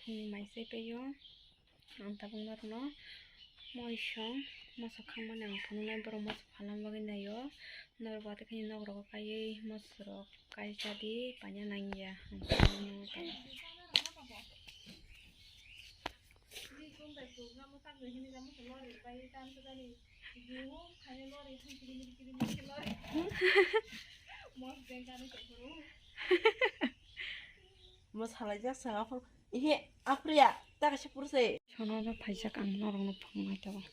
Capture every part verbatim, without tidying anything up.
Mai se peyo. Ang tabuk norokno moisong moso khangmani ang phunuknai, borok moso phalna bagwi naio. Norok watwi kheno nok rogo kaiwi moso rok kai chadi paina nangya. Ang phunuknai tabuk. Mo salai jak sanga phone. Ihe, Apriya, ta kaisa purse. Sono no phaijak ang norokno phunuknai tabuk.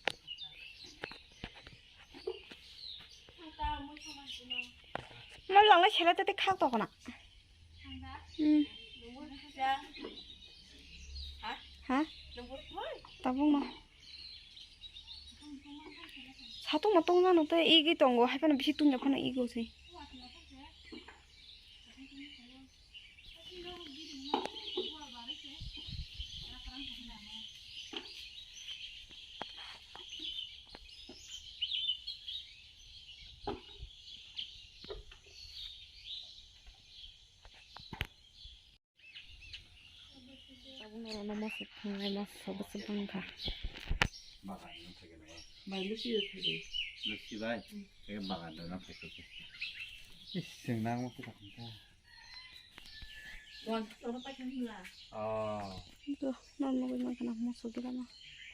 Mo langnai sela tete khak tokona. Hmm. Ha? Tabuk no. Satung ma tung jano te igi tongo, hai phano bisi tungya phano ego se. Tabuk norokno moso thwngnai, moso bwswk bangkha. Bai, luchi rw thwdi. Luchi bai? Hmm. Eke bagan rwna phaikha khe. Is, chwng nang moso thangkha. Wan, oro paikha hwnla. Oh. Bo, norok nugwi mankha na moso gila ma.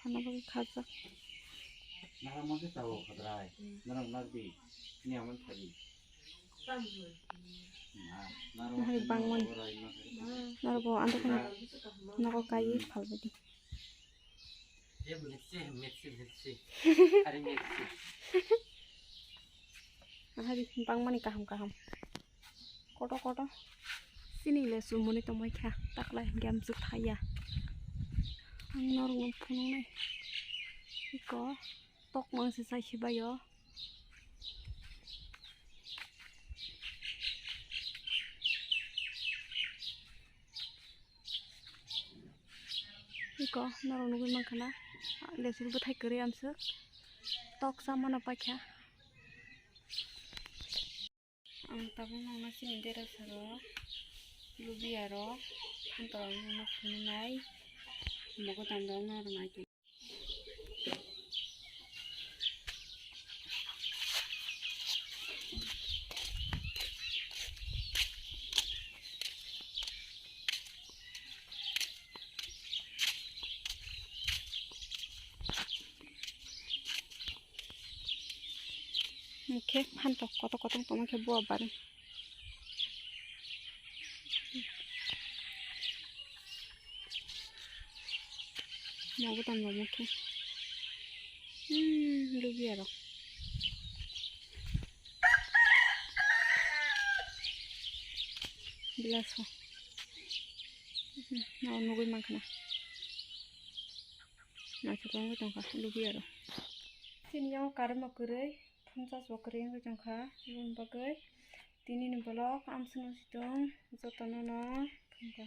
Phano bagwi khajak. Nara moso tabo khadrai. Hmm. Nara nardi. Ni aman thari. Nahari bangmani. Norok bo ang dukha nogo kaiwi phalbaidi. Nahari bangmani kaham kaham. Koto koto. Chini le chumani tongmai kha. Taklai hwnkhe amswk thaiya. Ang norokno phunuknai. Iko. Tok mang se sai se bai o. Iko norok nugwi mankha na, lesur bwthai kwrwi amswk tok cha mano paikha. Ang tabuk nangna chini derasarok, lubiarok, phantorok nangna phunuknai, mogodam rok nangna rwnai tong. Mokhe phantok kotor kotor tongma khe bua barwi. Mogodam rok mokhe. Hmm, lubiarok. Bilaso. Hmm, nao nugwi mankha na. Naithok wngwi tongkha lubiarok. Chini yango karwi ma kwrwi, phunchas bo kwrwi wngwi tongkha, aboni bagwi tinini vlog amswkno situng jotono no thumkha.